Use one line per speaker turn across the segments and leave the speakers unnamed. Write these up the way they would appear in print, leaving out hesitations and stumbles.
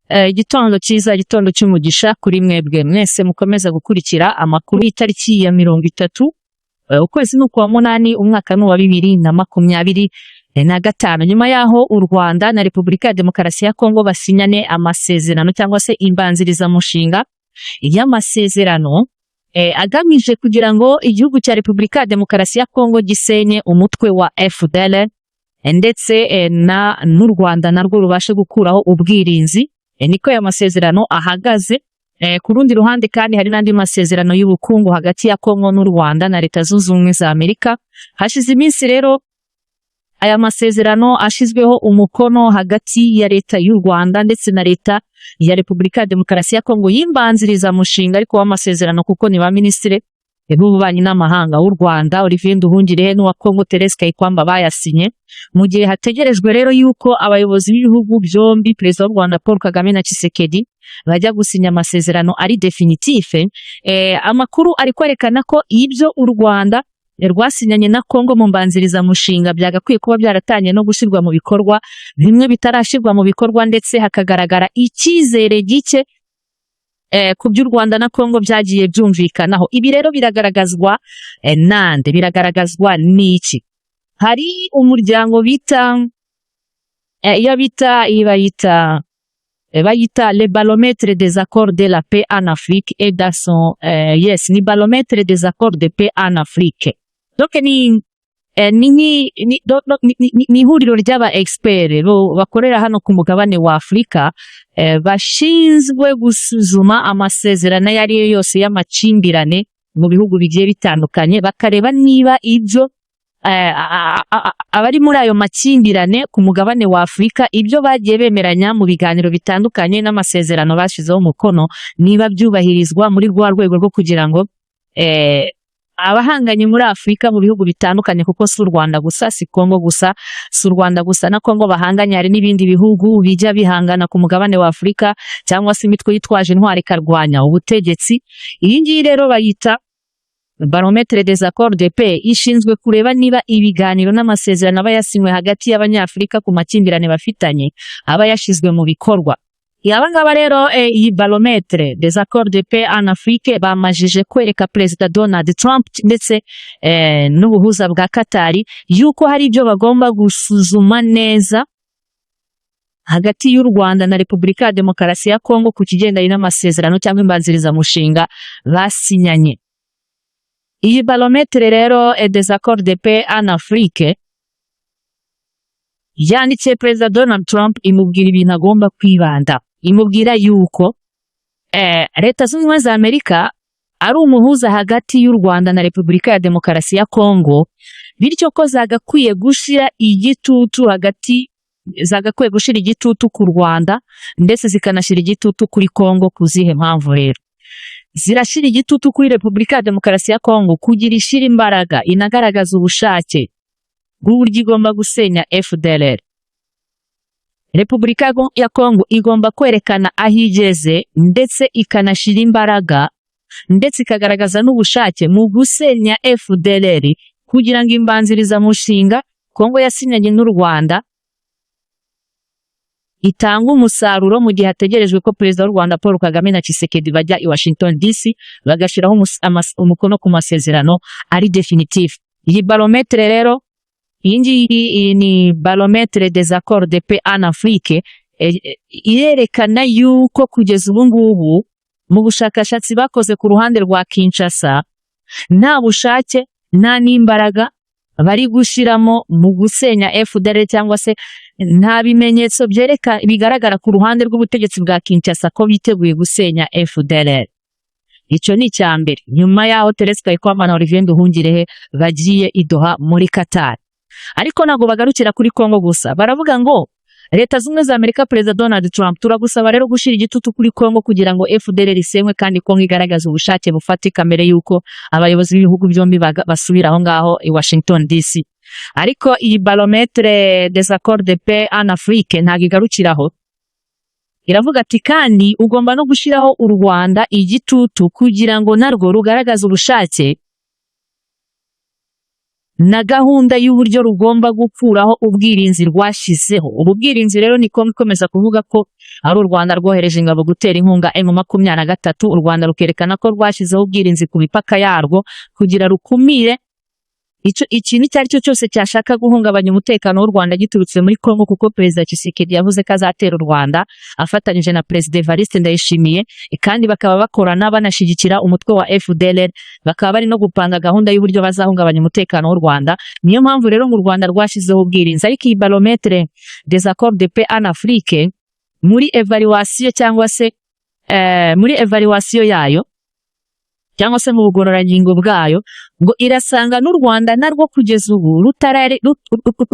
Igitondo cyiza, igitondo cy'umugisha kuri mwebwe mwese mukomeza gukurikira amakuru y'itariki ya 30, ukwezi ni ukwa munani, umwaka ni uwa 2025. Nyuma yaho u Rwanda na Repubulika ya Demokarasi ya Kongo basinyane amasezerano cyangwa se imbanzirizamushinga y'amasezerano agamije kugira ngo igihugu cya Repubulika ya Demokarasi ya Kongo gisenye umutwe wa FDLR, ndetse na n'u Rwanda narwo rubashe gukuraho ubwirinzi. Niko aya masezerano ahagaze. Ku rundi ruhande kandi hari n'andi masezerano y'ubukungu hagati ya Kongo n'u Rwanda na Leta Zunze Ubumwe za Amerika. Hashize iminsi rero aya masezerano ashyizweho umukono hagati ya Leta y'u Rwanda ndetse na Leta ya Repubulika ya Demokarasi ya Kongo y'imbanzirizamushinga ariko w'amasezerano, kuko ni ba minisitiri b'ububanyi n'amahanga w'u Rwanda Olivier Nduhungirehe n'uwa Kongo Thérèse Kayikwamba bayasinye. Mu gihe hategerejwe rero yuko abayobozi b'ibihugu byombi, Perezida w'u Rwanda Paul Kagame na Tshisekedi, bajya gusinya amasezerano ari définitif, amakuru ari kwerekana ko ibyo u Rwanda rwasinyanye na Kongo mu mbanzirizamushinga byagakwiye kuba byaratangiye no gushyirwa mu bikorwa, bimwe bitarashyirwa mu bikorwa, ndetse hakagaragara icyizere gike ku by'u Rwanda na Kongo byagiye byumvikanaho. Ibi rero biragaragazwa nande? Biragaragazwa n'iki? Hari umuryango bita iyo bita, iyi bayita le Baromètre des accords de la paix en Afrique et dans son yes, ni Baromètre des accords de paix en Afrique. Donc ni ni ni ni, ni ihuriro ry'aba experts bo bakorera hano ku mugabane wa Afurika, bashinzwe gusuzuma amasezerano ayo ari yo yose y'amakimbirane mu bihugu bigiye bitandukanye, bakareba niba ibyo abari muri ayo makimbirane ku mugabane wa Afurika, ibyo bagiye bemeranya mu biganiro bitandukanye n'amasezerano bashyizeho umukono, niba byubahirizwa muri rwa rwego rwo kugira ngo abahanganye muri Afurika mu bihugu bitandukanye, kuko si u Rwanda gusa, si Kongo gusa, si u Rwanda gusa na Kongo bahanganye, hari n'ibindi bihugu bijya bihangana ku mugabane wa Afurika, cyangwa se imitwe yitwaje intwari ikarwanya ubutegetsi. Iyi ngiyi rero bayita Baromètre des accords de paix, ishinzwe kureba niba ibiganiro n'amasezerano aba yasinywe hagati y'Abanyafurika ku makimbirane bafitanye aba yashyizwe mu bikorwa. Aba ngaba rero, iyi Baromètre des accords de paix en Afrique, bamajije kwereka Perezida Donald Trump ndetse n'ubuhuza bwa Katari yuko hari ibyo bagomba gusuzuma neza hagati y'u Rwanda na Repubulika ya Demokarasi ya Kongo ku kigendanye n'amasezerano cyangwa imbanzirizamushinga basinyanye. Iyi Baromètre rero des accords de paix en Afrique yandikiye Perezida Donald Trump, imubwira ibintu agomba kwibanda, imubwira yuko Leta Zunze Ubumwe za Amerika ari umuhuza hagati y'u Rwanda na Repubulika ya Demokarasi ya Kongo, bityo ko zagakwiye gushyira igitutu hagati, zagakwiye gushyira igitutu ku Rwanda ndetse zikanashyira igitutu kuri Kongo. Ku zihe mpamvu rero zirashyira igitutu kuri Repubulika ya Demokarasi ya Kongo? Kugira ishyira imbaraga, inagaragaza ubushake bw'uburyo igomba gusenya FDLR. Repubulika ya Kongo igomba kwerekana aho igeze, ndetse ikanashyira imbaraga, ndetse ikagaragaza n'ubushake mu gusenya FDLR, kugira ngo imbanzirizamushinga Kongo yasinyanye n'u Rwanda itanga umusaruro, mu gihe hategerejwe ko Perezida w'u Rwanda Paul Kagame na Tshisekedi bajya i Washington DC bagashyiraho umukono ku masezerano ari définitif. Iyi baromètre rero, iyi ngiyi, iyi ni Baromètre des accords de paix en Afrique, irerekana yuko kugeza ubu ngubu mu bushakashatsi bakoze ku ruhande rwa Kinshasa, nta bushake nta n'imbaraga bari gushyiramo mu gusenya FDLR, cyangwa se nta bimenyetso byereka bigaragara ku ruhande rw'ubutegetsi bwa Kinshasa ko biteguye gusenya FDLR. Icyo ni icya mbere. Nyuma yaho Thérèse Kayikwamba na Olivier Nduhungirehe bagiye i Doha muri Qatar. Ariko ntabwo bagarukira kuri Kongo gusa. Baravuga ngo Leta Zunze Ubumwe za Amerika, Perezida Donald Trump, turagusaba rero gushyira igitutu kuri Kongo kugira ngo FDLR isenywe, kandi Kongo igaragaze ubushake bufatika mbere y'uko abayobozi b'ibihugu byombi basubira aho ngaho i Washington DC. Ariko iyi Baromètre des accords de paix en Afrique ntabwo igarukiraho. Iravuga ati kandi ugomba no gushyiraho u Rwanda igitutu kugira ngo narwo rugaragaze ubushake na gahunda y'uburyo rugomba gukuraho ubwirinzi rwashyizeho. Ubu bwirinzi rero ni Kongo ikomeza kuvuga ko ari u Rwanda rwohereje ingabo gutera inkunga M23. U Rwanda rukerekana ko rwashyizeho ubwirinzi ku mipaka yarwo kugira rukumire icyo ikintu icyo ari cyo cyose cyashaka guhungabanya umutekano w'u Rwanda giturutse muri Kongo, kuko Perezida Tshisekedi yavuze ko azatera u Rwanda afatanyije na Perezida Evariste Ndayishimiye, kandi bakaba bakorana banashyigikira umutwe wa FDLR, bakaba bari no gupanga gahunda y'uburyo bazahungabanya umutekano w'u Rwanda. Niyo mpamvu rero mu Rwanda rwashyizeho ubwirinzi. Ariko iyi Baromètre des accords de paix en Afrique, muri évaluation cyangwa se muri évaluation yayo cyangwa se mu bugororangingo bwayo, ngo irasanga n'u Rwanda narwo kugeza ubu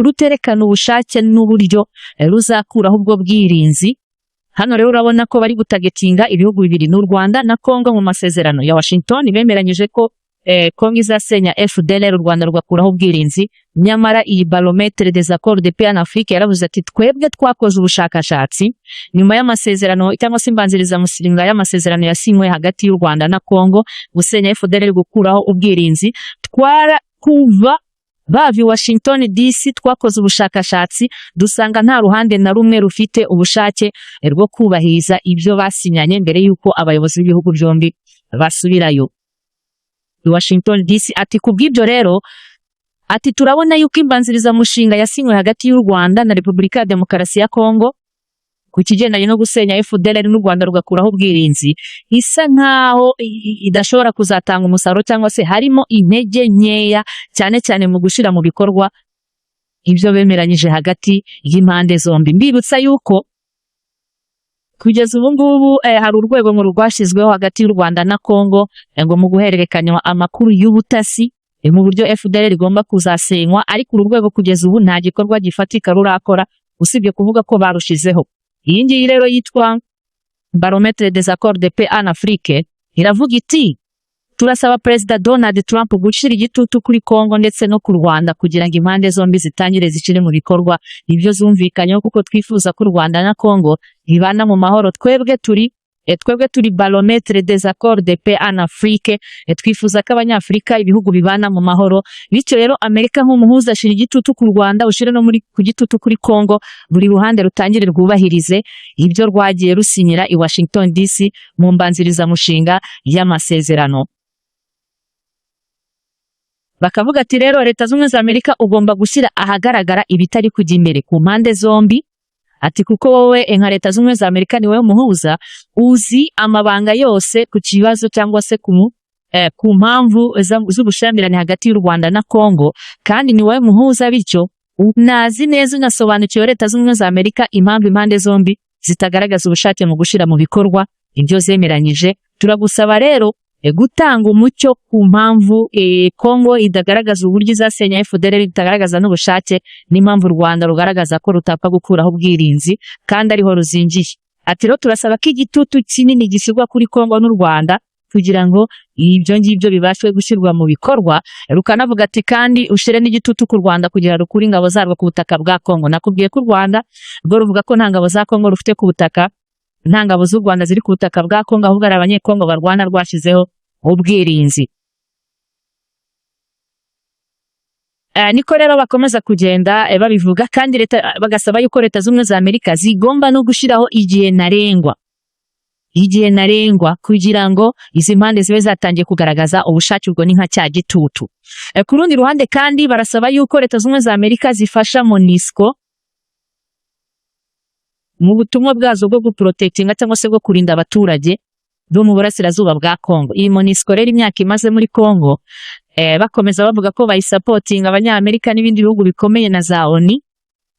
ruterekana ubushake n'uburyo ruzakuraho ubwo bwirinzi. Hano rero urabona ko bari gutargetinga ibihugu bibiri, n'u Rwanda na Congo. Mu masezerano ya Washington bemeranyije ko Congo izasenya FDLR, u Rwanda rugakuraho ubwirinzi. Nyamara iyi Baromètre des accords de paix en Afrique yaravuze ati: "Twebwe twakoze ubushakashatsi nyuma y'amasezerano cyangwa se imbanzirizamushinga y'amasezerano yasinywe hagati y'u Rwanda na Congo gusenya FDLR, gukuraho ubwirinzi. Twara kuva bava i Washington DC, twakoze ubushakashatsi dusanga nta ruhande na rumwe rufite ubushake rwo kubahiriza ibyo basinyanye mbere y'uko abayobozi b'ibihugu byombi basubirayo i Washington DC." Ati: "Kubw'ibyo rero," ati, "turabona yuko imbanzirizamushinga yasinywe hagati y'u Rwanda na Repubulika ya Demokarasi ya Kongo ku kigendanye no gusenya FDLR n'u Rwanda rugakuraho ubwirinzi isa nkaho idashobora kuzatanga umusaruro, cyangwa se harimo intege nkeya, cyane cyane mu gushyira mu bikorwa ibyo bemeranyije hagati y'impande zombi." Mbibutsa yuko kugeza ubu ngubu hari urwego ngo rwashyizweho hagati y'u Rwanda na Congo ngo mu guhererekanya amakuru y'ubutasi mu buryo FDLR igomba kuzasenywa, ariko uru rwego kugeza ubu nta gikorwa gifatika rurakora usibye kuvuga ko barushizeho. Iyi ngiyi rero yitwa Baromètre des accords de paix en Afrique iravuga iti: "Turasaba Perezida Donald Trump gushyira igitutu kuri Congo ndetse no ku Rwanda kugira ngo impande zombi zitangire zishyire mu bikorwa ibyo zumvikanyeho, kuko twifuza ko u Rwanda na Congo bibana mu mahoro. Twebwe turi Baromètre des accords de paix en Afrique, twifuza ko Abanyafurika, ibihugu bibana mu mahoro. Bityo rero, Amerika nk'umuhuza, ashyira igitutu ku Rwanda, ushyire no muri ku gitutu kuri Congo, buri ruhande rutangire rwubahirize ibyo rwagiye rusinyira i Washington DC mu mbanzirizamushinga y'amasezerano." Bakavuga ati: "Rero Leta Zunze Ubumwe za Amerika ugomba gushyira ahagaragara ibitari kujya imbere ku mpande zombi," ati, "kuko wowe nka Leta Zunze Ubumwe za Amerika ni wowe muhuza, uzi amabanga yose ku kibazo cyangwa se ku mpamvu z'ubushyamirane hagati y'u Rwanda na Congo, kandi ni wowe muhuza, bityo unazi neza, unasobanukiwe, Leta Zunze Ubumwe za Amerika, impamvu impande zombi zitagaragaza ubushake mu gushyira mu bikorwa ibyo zemeranyije. Turagusaba rero gutanga umucyo ku mpamvu Congo idagaragaza uburyo izasenya FDLR, itagaragaza n'ubushake, n'impamvu u Rwanda rugaragaza ko rutapfa gukuraho ubwirinzi kandi ariho ruzingiye." Ati: "Rero turasaba ko igitutu kinini gishyirwa kuri Congo n'u Rwanda kugira ngo ibyo ngibyo bibashe gushyirwa mu bikorwa." Rukanavuga ati: "Kandi ushyire n'igitutu ku Rwanda kugira rukure ingabo zarwo ku butaka bwa Congo." Nakubwiye ko u Rwanda rwo ruvuga ko nta ngabo za Congo rufite ku butaka, nta ngabo z'u Rwanda ziri ku butaka bwa Congo, ahubwo ari Abanyekongo barwana rwashyizeho ubwirinzi. Niko rero bakomeza kugenda babivuga. Kandi leta bagasaba yuko Leta Zunze Ubumwe za Amerika zigomba no gushyiraho igihe ntarengwa kugira ngo izi mpande zibe zatangiye kugaragaza ubushake. Ubwo ni nka cya gitutu. Ku rundi ruhande kandi barasaba yuko Leta Zunze Ubumwe za Amerika zifasha MONUSCO mu butumwa bwazo bwo guprotectinga cyangwa se bwo kurinda abaturage bo mu burasirazuba bwa Congo. Iyi MONUSCO rero, imyaka imaze muri Congo, bakomeza bavuga ko bayisupportinga, Abanyamerika n'ibindi bihugu bikomeye na za ONU,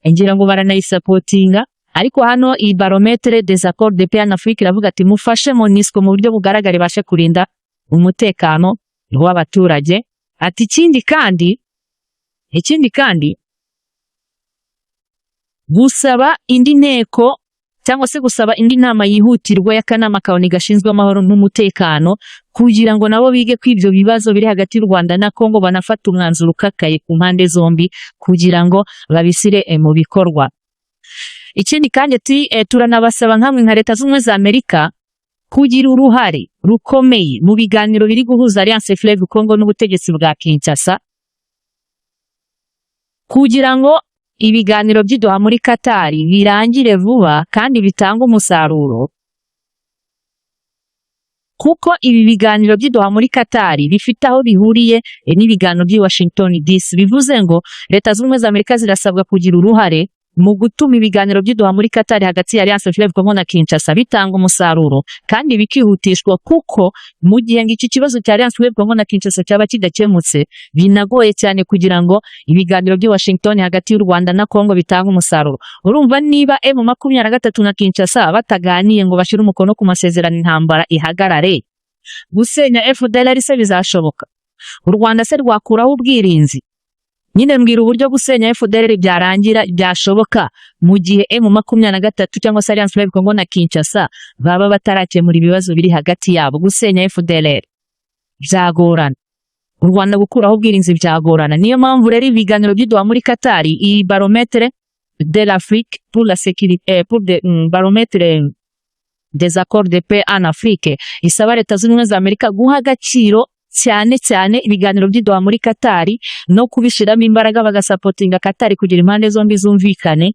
ngira ngo baranayisupportinga. Ariko hano iyi Baromètre des accords de paix en Afrique iravuga ati: "Mufashe MONUSCO mu buryo bugaragara ibashe kurinda umutekano w'abaturage." Ati: Ikindi kandi gusaba indi nteko cyangwa se gusaba indi nama yihutirwa y'akanama ka ONU gashinzwe amahoro n'umutekano kugira ngo nabo bige ko ibyo bibazo biri hagati y'u Rwanda na Congo, banafata umwanzuro ukakaye ku mpande zombi kugira ngo babisire mu bikorwa." Ikindi kandi ati: "Turanabasaba nkamwe nka Leta Zunze Ubumwe za Amerika kugira uruhare rukomeye mu biganiro biri guhuza Alliance Fleuve Congo n'ubutegetsi bwa Kinshasa." Kugira ngo ibiganiro by'i Doha muri Katari birangire vuba kandi bitange umusaruro, kuko ibi biganiro by'i Doha muri Katari bifite aho bihuriye n'ibiganiro by'i Washington DC. Bivuze ngo Leta Zunze Ubumwe za Amerika zirasabwa kugira uruhare mu gutuma ibiganiro by'i Doha muri Katari hagati ya Alliance Fleuve Congo na Kinshasa bitanga umusaruro kandi bikihutishwa, kuko mu gihe ngo iki kibazo cya Alliance Fleuve Congo na Kinshasa cyaba kidakemutse, binagoye cyane kugira ngo ibiganiro by'i Washington hagati y'u Rwanda na Congo bitange umusaruro. Urumva, niba M23 na Kinshasa bataganiye ngo bashyire umukono ku masezerano, intambara ihagarare, gusenya FDLR se bizashoboka? U Rwanda se rwakuraho ubwirinzi? Nyine mbwira uburyo gusenya FDLR byarangira, byashoboka, mu gihe M23 cyangwa se Alliance Fleuve Congo na Kinshasa baba batarakemura ibibazo biri hagati yabo. Gusenya FDLR byagorana, u Rwanda gukuraho ubwirinzi byagorana. Niyo mpamvu rero ibiganiro by'i Doha muri Katari, iyi baromètre de l'Afrique pour la sécurité, pour de, baromètre des accords de paix en Afrique, isaba Leta Zunze Ubumwe za Amerika guha agaciro cyane cyane ibiganiro by'i Doha muri Katari no kubishiramo imbaraga, bagasapotinga Katari kugira impande zombi zumvikane,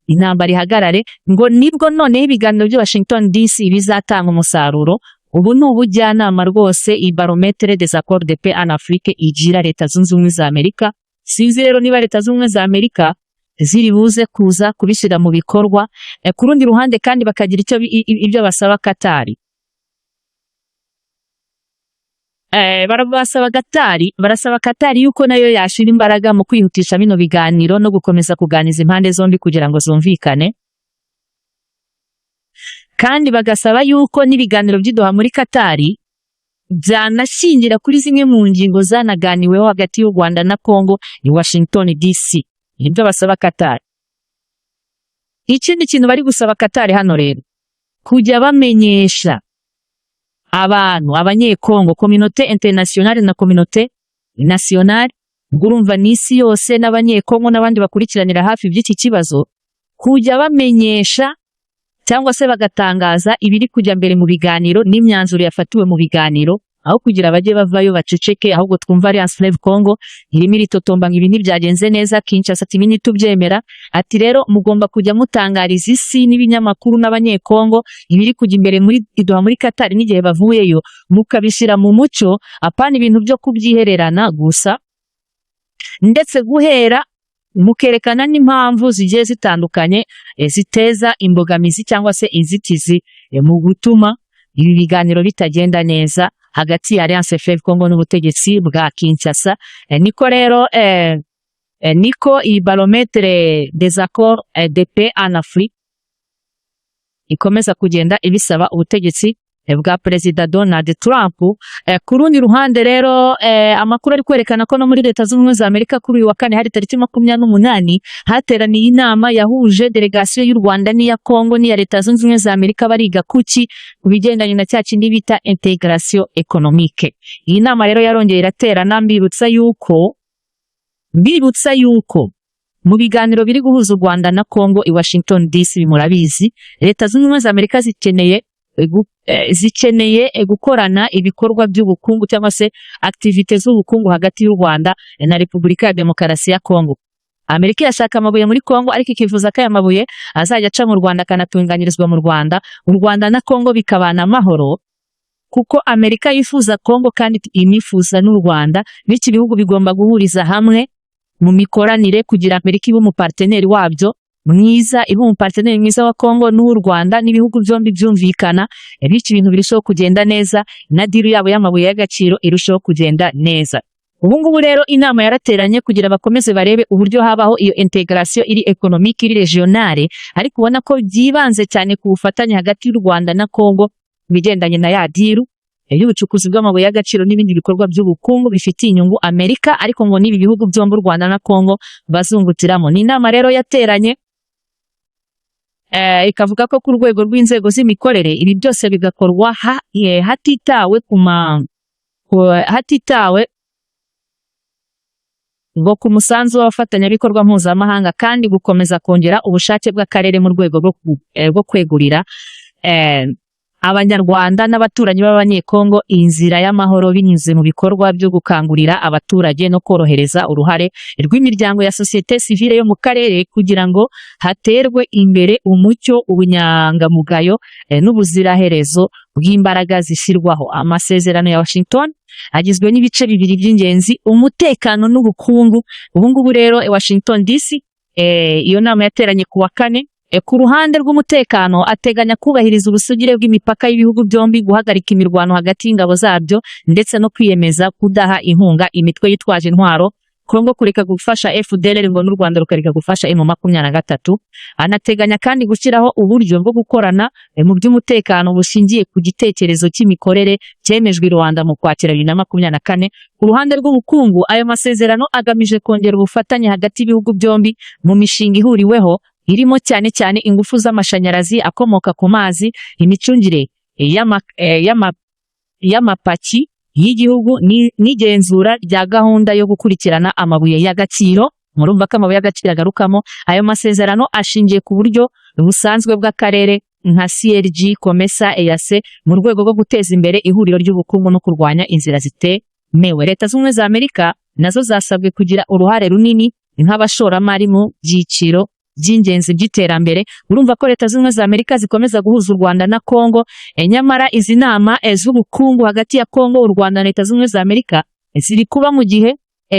intambara ihagarare, ngo nibwo noneho ibiganiro by'i Washington DC bizatanga umusaruro. Ubu ni ubujyanama rwose iyi baromètre des accords de paix en Afrique igira Leta Zunze Ubumwe za Amerika. Sinzi rero niba Leta Zunze Ubumwe za Amerika ziri buze kuza kubishyira mu bikorwa. Ku rundi ruhande kandi bakagira icyo ibyo basaba Katari. Barasaba Katari, barasaba Katari yuko nayo yashira imbaraga mu kwihutisha bino biganiro no gukomeza kuganiza impande zombi kugira ngo zumvikane, kandi bagasaba yuko n'ibiganiro by'i Doha muri Katari byanashingira kuri zimwe mu ngingo zanaganiweho hagati y'u Rwanda na Congo i Washington DC. Nibyo basaba Katari. Ikindi kintu bari gusaba Katari hano rero, kujya bamenyesha abantu, Abanyekongo, communauté internationale na communauté nationale, ubwo urumva n'isi yose n'Abanyekongo n'abandi bakurikiranira hafi iby'iki kibazo, kujya bamenyesha cyangwa se bagatangaza ibiri kujya mbere mu biganiro n'imyanzuro yafatiwe mu biganiro, aho kugira bajye bavayo baceceke, ahubwo twumva Alliance Fleuve Congo irimo iritotomba ngo ibi ntibyagenze neza, Kinshasa ati ibi ntitubyemera. Ati rero mugomba kujya mutangariza isi n'ibinyamakuru n'Abanyekongo ibiri kujya imbere muri Doha muri Qatar n'igihe bavuyeyo, mukabishyira mu mucyo, apana ibintu byo kubyihererana gusa, ndetse guhera mukerekana n'impamvu zigiye zitandukanye ziteza imbogamizi cyangwa se inzitizi mu gutuma ibi biganiro bitagenda neza hagati ya Alliance Fleuve Congo n'ubutegetsi bwa Kinshasa. Niko rero niko iyi baromètre des accords de paix en Afrique ikomeza kugenda ibisaba ubutegetsi bwa Perezida Donald Trump. Ku rundi ruhande rero, amakuru ari kwerekana ko no muri Leta Zunze Ubumwe za Amerika kuri uyu wa kane, hari tariki 28, hateraniye inama yahuje delegasiyo y'u Rwanda n'iya Congo n'iya Leta Zunze Ubumwe za Amerika. Bariga kuki? Ku bigendanye na cya kindi bita intégration économique. Iyi nama rero yarongeye iraterana. Mbibutsa yuko mu biganiro biri guhuza u Rwanda na Congo i Washington DC, murabizi, Leta Zunze Ubumwe za Amerika zikeneye gukorana ibikorwa by'ubukungu cyangwa se activités z'ubukungu hagati y'u Rwanda na Repubulika ya Demokarasi ya Congo. Amerika irashaka amabuye muri Congo, ariko ikifuza ko aya mabuye azajya aca mu Rwanda, akanatunganyirizwa mu Rwanda, u Rwanda na Congo bikabana amahoro, kuko Amerika yifuza Congo kandi inifuza n'u Rwanda, bityo ibihugu bigomba guhuriza hamwe mu mikoranire kugira Amerika ibe umuparteneri wabyo mwiza, ibe umuparteneri mwiza wa Congo n'uw'u Rwanda, n'ibihugu byombi byumvikana, bityo ibintu birushaho kugenda neza na deal yabo y'amabuye y'agaciro irushaho kugenda neza. Ubu ngubu rero inama yarateranye kugira bakomeze barebe uburyo habaho iyo intégration iri économique, iri régionale, ariko ubona ko byibanze cyane ku bufatanye hagati y'u Rwanda na Congo ku bigendanye na ya deal y'ubucukuzi bw'amabuye y'agaciro n'ibindi bikorwa by'ubukungu bifitiye inyungu Amerika, ariko ngo n'ibi bihugu byombi, u Rwanda na Congo, bazungukiramo. Ni inama rero yateranye, ikavuga ko ku rwego rw'inzego z'imikorere ibi byose bigakorwa hatitawe ku ma hatitawe ngo ku musanzu w'abafatanyabikorwa mpuzamahanga, kandi gukomeza kongera ubushake bw'akarere mu rwego rwo kwegurira Abanyarwanda n'abaturanyi b'Abanyekongo inzira y'amahoro binyuze mu bikorwa byo gukangurira abaturage no korohereza uruhare rw'imiryango ya sosiyete sivile yo mu karere kugira ngo haterwe imbere umucyo, ubunyangamugayo n'ubuziraherezo bw'imbaraga zishyirwaho. Amasezerano ya Washington agizwe n'ibice bibiri by'ingenzi: umutekano n'ubukungu. Ubu ngubu rero Washington DC, iyo nama yateranye ku wa kane. Ku ruhande rw'umutekano, ateganya kubahiriza ubusugire bw'imipaka y'ibihugu byombi, guhagarika imirwano hagati y'ingabo zabyo, ndetse no kwiyemeza kudaha inkunga imitwe yitwaje intwaro. Kongo kureka gufasha FDLR ngo n'u Rwanda rukareka gufasha M23. Anateganya kandi gushyiraho uburyo bwo gukorana mu by'umutekano bushingiye ku gitekerezo cy'imikorere cyemejwe i Rwanda mu Kwakira 2024. Ku ruhande rw'ubukungu, ayo masezerano agamije kongera ubufatanye hagati y'ibihugu byombi mu mishinga ihuriweho, irimo cyane cyane ingufu z'amashanyarazi akomoka ku mazi, imicungire y'amapaki y'igihugu n'igenzura rya gahunda yo gukurikirana amabuye y'agaciro. Murumva ko amabuye y'agaciro agarukamo. Ayo masezerano ashingiye ku buryo busanzwe bw'akarere nka CLG, COMESA, EAC, mu rwego rwo guteza imbere ihuriro ry'ubukungu no kurwanya inzira zitemewe. Leta Zunze Ubumwe za Amerika nazo zasabwe kugira uruhare runini nk'abashoramari mu byiciro by'ingenzi by'iterambere. Urumva ko Leta Zunze Ubumwe za Amerika zikomeza guhuza u Rwanda na Kongo. Nyamara izi nama z'ubukungu hagati ya Kongo, u Rwanda na Leta Zunze Ubumwe za Amerika ziri kuba mu gihe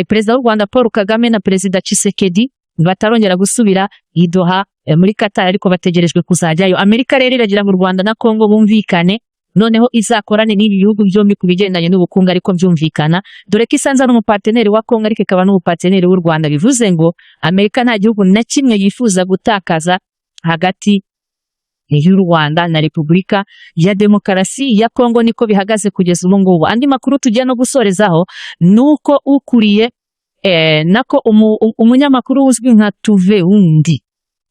Perezida w'u Rwanda Paul Kagame na Perezida Tshisekedi batarongera gusubira i Doha muri Qatar, ariko bategerejwe kuzajyayo. Amerika rero iragira ngo u Rwanda na Kongo bumvikane, noneho izakorane n'ibi bihugu byombi ku bigendanye n'ubukungu, ariko byumvikana, dore ko isanze ari umuparteneri wa Kongo ariko ikaba n'umuparteneri w'u Rwanda. Bivuze ngo Amerika nta gihugu na kimwe yifuza gutakaza hagati y'u Rwanda na Repubulika ya Demokarasi ya Kongo. Niko bihagaze kugeza ubu ngubu. Andi makuru tugiye no gusorezaho ni uko ukuriye nako umunyamakuru uzwi nka Tuve Wundi,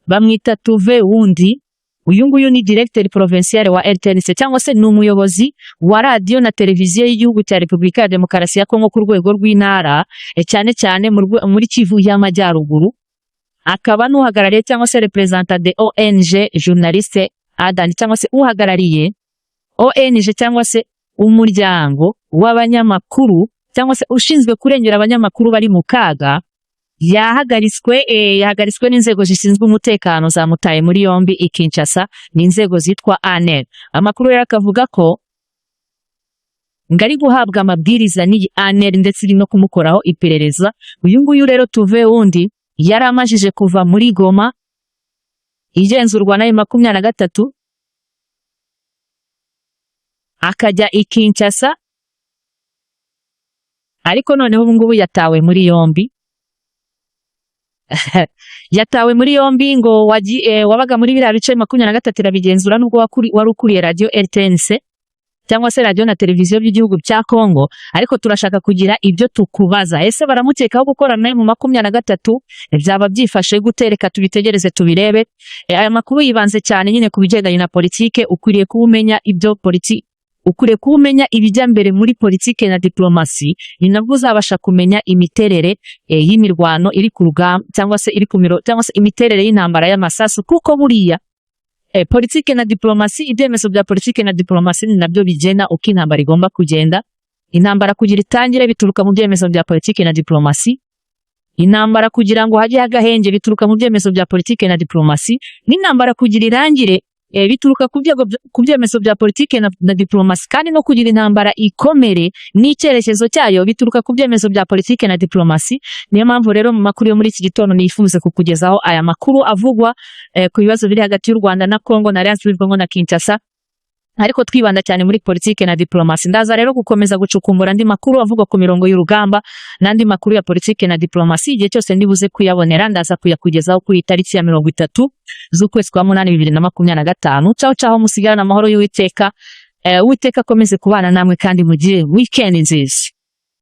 bamwita Tuve Wundi, uyu nguyu ni directeur provincial wa RTNC, cyangwa se ni umuyobozi wa radiyo na televiziyo y'igihugu cya Repubulika ya Demokarasi ya Kongo ku rwego rw'intara, cyane cyane muri Kivu y'Amajyaruguru, akaba n'uhagarariye cyangwa se représentant de ONG Journaliste Adan, cyangwa se uhagarariye ONG cyangwa se umuryango w'abanyamakuru, cyangwa se ushinzwe kurengera abanyamakuru bari mu kaga, yahagaritswe n'inzego zishinzwe umutekano, zamutaye muri yombi i Kinshasa. Ni inzego zitwa ANR. Amakuru rero akavuga ko ngo ari guhabwa amabwiriza n'iyi ANR, ndetse iri no kumukoraho iperereza. Uyu nguyu rero Tuve Wundi yari amajije kuva muri Goma igenzurwa na 23 akajya i Kinshasa, ariko noneho ubu ngubu yatawe muri yombi. Yatawe muri yombi ngo wabaga muri biriya bice 23 irabigenzura, nubwo wari ukuriye radiyo RTNC cyangwa se radiyo na televiziyo by'igihugu cya Kongo, ariko turashaka kugira ibyo tukubaza. Ese baramukekaho gukorana nawe mu 23? Byaba byifashe gute? Reka tubitegereze tubirebe. Aya makuru yibanze cyane nyine ku bigendanye na politike. Ukwiriye kuba umenya ibyo politiki, ukwiriye kuba umenya ibijya mbere muri politike na diplomasi, ni nabwo uzabasha kumenya imiterere y'imirwano iri ku rugamba, cyangwa se iri ku miro, cyangwa se imiterere y'intambara y'amasasu, kuko buriya politike na diplomasi, ibyemezo bya politike na diplomasi ni nabyo bigena uko intambara igomba kugenda. Intambara kugira itangire bituruka mu byemezo bya politike na diplomasi. Intambara kugira ngo hajye agahenge bituruka mu byemezo bya politike na diplomasi, n'intambara kugira irangire bituruka ku byemezo bya politike na diplomasi, kandi no kugira intambara ikomere n'icyerekezo cyayo bituruka ku byemezo bya politike na diplomasi. Niyo mpamvu rero mu makuru yo muri iki gitondo nifuze kukugezaho aya makuru avugwa ku bibazo biri hagati y'u Rwanda na Congo na Alliance du Congo na Kinshasa, ariko twibanda cyane muri politike na diplomasi. Ndaza rero gukomeza gucukumbura andi makuru avugwa ku mirongo y'urugamba n'andi makuru ya politike na diplomasi. Igihe cyose ndibuze kuyabonera, ndaza kuyakugezaho kuri itariki ya 30 z'ukwezi kwa munani 2025. Ciao ciao, musigarane amahoro y'Uwiteka. Uwiteka akomeze kubana namwe kandi mugire weekend nziza.